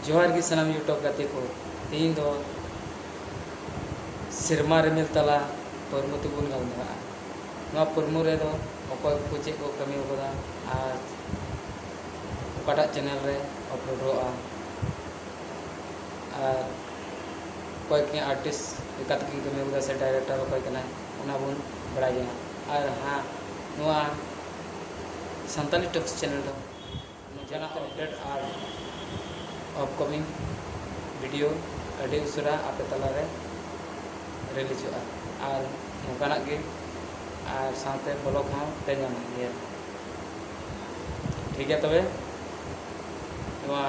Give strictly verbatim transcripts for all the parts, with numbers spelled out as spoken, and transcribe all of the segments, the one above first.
ᱡᱚᱦᱟᱨ ᱜᱮ ᱥᱟᱱᱟᱢ YouTube ᱜᱟᱛᱮ ᱠᱚ᱾ ᱛᱮᱦᱮᱧ ᱫᱚ ᱥᱮᱨᱢᱟ ᱨᱤᱢᱤᱞ ᱛᱟᱞᱟ ᱯᱟᱹᱨᱢᱩ ᱛᱮᱵᱚᱱ ᱜᱟᱞᱢᱟᱨᱟᱜᱼᱟ᱾ ᱱᱚᱣᱟ ᱯᱟᱹᱨᱢᱩ ᱨᱮᱫᱚ ᱚᱠᱚᱭ ᱠᱚ ᱪᱮᱫ ᱠᱚ ᱠᱟᱹᱢᱤ ᱟᱠᱟᱫᱟ ᱟᱨ ᱚᱠᱟᱴᱟᱜ ᱪᱮᱱᱮᱞ ᱨᱮ ᱟᱯᱞᱳᱰᱚᱜᱼᱟ ᱟᱨ ᱚᱠᱚᱭ ᱠᱤᱱ ᱟᱨᱴᱤᱥᱴ ᱞᱮᱠᱟ ᱛᱮᱠᱤᱱ ᱠᱟᱹᱢᱤ ᱟᱠᱟᱫᱟ ᱥᱮ ᱰᱟᱭᱨᱮᱠᱴᱚᱨ ᱚᱠᱚᱭ ᱠᱟᱱᱟᱭ, ᱚᱱᱟ ᱵᱚᱱ ᱵᱟᱲᱟᱭ ᱧᱟᱢᱟ᱾ ᱟᱨ ᱦᱟᱸ, ᱱᱚᱣᱟ ᱥᱟᱱᱛᱟᱞᱤ ᱴᱚᱠᱥ ᱪᱮᱱᱮᱞ ᱫᱚ ᱡᱟᱦᱟᱱᱟᱜ ᱟᱯᱰᱮᱴ ᱟᱨ ᱟᱯᱠᱟᱢᱤᱝ ᱵᱷᱤᱰᱤᱭᱳ ᱟᱹᱰᱤ ᱩᱥᱟᱹᱨᱟ ᱟᱯᱮ ᱛᱟᱞᱟᱨᱮ ᱨᱤᱞᱤᱡᱚᱜᱼᱟ᱾ ᱟᱨ ᱱᱚᱝᱠᱟᱱᱟᱜ ᱜᱮ ᱟᱨ ᱥᱟᱶᱛᱮ ᱵᱞᱚᱜ ᱦᱚᱸ ᱯᱮ ᱧᱟᱢᱟ ᱜᱮᱭᱟ᱾ ᱴᱷᱤᱠ ᱜᱮᱭᱟ, ᱛᱚᱵᱮ ᱱᱚᱣᱟ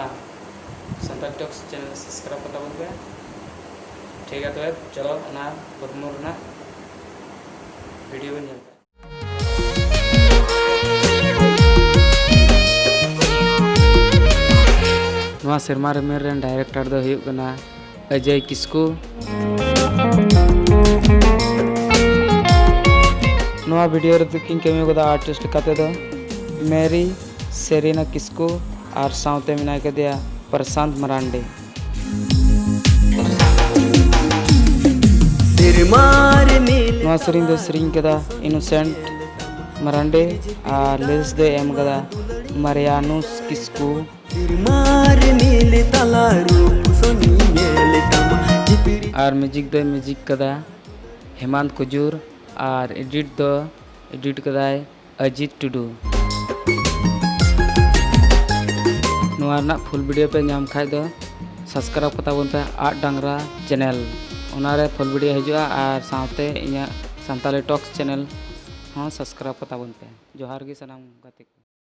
ᱥᱟᱱᱛᱟᱲ ᱴᱚᱠᱥ ᱪᱮᱱᱮᱞ ᱥᱟᱵᱥᱠᱨᱟᱭᱤᱵ ᱠᱟᱛᱟ ᱵᱚᱱ ᱯᱮ᱾ ᱴᱷᱤᱠ ᱜᱮᱭᱟ, ᱛᱚᱵᱮ ᱪᱚᱞᱚ ᱚᱱᱟ ᱯᱟᱹᱨᱢᱩ ᱨᱮᱱᱟᱜ ᱵᱷᱤᱰᱤᱭᱳ ᱵᱚᱱ ᱧᱮᱞ ᱠᱟᱜᱼᱟ᱾ ᱱᱚᱣᱟ ᱥᱮᱨᱢᱟ ᱨᱤᱢᱤᱞ ᱨᱮᱱ ᱰᱟᱭᱨᱮᱠᱴᱚᱨ ᱫᱚ ᱦᱩᱭᱩᱜ ᱠᱟᱱᱟ ᱚᱡᱚᱭ ᱠᱤᱥᱠᱩ᱾ ᱱᱚᱣᱟ ᱵᱷᱤᱰᱤᱭᱳ ᱨᱮᱫᱚ ᱠᱤᱱ ᱠᱟᱹᱢᱤ ᱠᱟᱫᱟ ᱟᱨᱴᱤᱥᱴ ᱞᱮᱠᱟᱛᱮ ᱫᱚ ᱢᱮᱨᱤ, ᱥᱮᱨᱤᱱᱟ ᱠᱤᱥᱠᱩ ᱟᱨ ᱥᱟᱶᱛᱮ ᱢᱮᱱᱟᱭ ᱠᱟᱫᱮᱭᱟ ᱯᱨᱚᱥᱟᱱᱛ ᱢᱟᱨᱟᱱᱰᱤ᱾ ᱥᱮᱨᱢᱟ ᱨᱤᱢᱤᱞ ᱱᱚᱣᱟ ᱥᱮᱨᱮᱧ ᱫᱚ ᱥᱮᱨᱮᱧ ᱠᱟᱫᱟ ᱤᱱᱳᱥᱮᱱᱴ ᱢᱟᱨᱟᱱᱰᱤ ᱟᱨ ᱞᱤᱨᱤᱠᱥ ᱫᱚᱭ ᱮᱢ ᱠᱟᱫᱟ ᱢᱟᱨᱤᱭᱟᱱᱩᱥ ᱠᱤᱥᱠᱩ᱾ ᱥᱮᱨᱢᱟ ᱨᱤᱢᱤᱞ ᱛᱟᱞᱟ ᱨᱩᱯ ᱥᱚᱱᱤ ᱧᱮᱞ ᱛᱟᱢᱟ ᱡᱷᱤᱯᱤᱨ᱾ ᱟᱨ ᱢᱤᱣᱡᱤᱠ ᱫᱚᱭ ᱢᱤᱣᱡᱤᱠ ᱠᱟᱫᱟ ᱦᱮᱢᱟᱱᱛ ᱠᱩᱡᱩᱨ ᱟᱨ ᱮᱰᱤᱴ ᱫᱚ ᱮᱰᱤᱴ ᱠᱟᱫᱟᱭ ᱚᱡᱤᱛ ᱴᱩᱰᱩ᱾ ᱱᱚᱣᱟ ᱨᱮᱱᱟᱜ ᱯᱷᱩᱞ ᱵᱷᱤᱰᱤᱭᱳ ᱯᱮ ᱧᱟᱢ ᱠᱷᱟᱡ ᱫᱚ ᱥᱟᱵᱥᱠᱨᱟᱭᱤᱵ ᱠᱟᱛᱟ ᱵᱚᱱ ᱯᱮ ᱟᱫ ᱰᱟᱝᱨᱟ ᱪᱮᱱᱮᱞ᱾ ᱚᱱᱟ ᱨᱮ ᱯᱷᱩᱞ ᱵᱷᱤᱰᱤᱭᱳ ᱦᱤᱡᱩᱜᱼᱟ ᱟᱨ ᱥᱟᱶᱛᱮ ᱤᱧᱟᱹᱜ ᱥᱟᱱᱛᱟᱞᱤ ᱴᱚᱠᱥ ᱪᱮᱱᱮᱞ ᱦᱚᱸ ᱥᱟᱵᱥᱠᱨᱟᱭᱤᱵ ᱠᱟᱛᱟ ᱵᱚᱱ ᱯᱮ᱾ ᱡᱚᱦᱟᱨ ᱜᱮ ᱥᱟᱱᱟᱢ ᱜᱟᱛᱮ ᱠᱚ᱾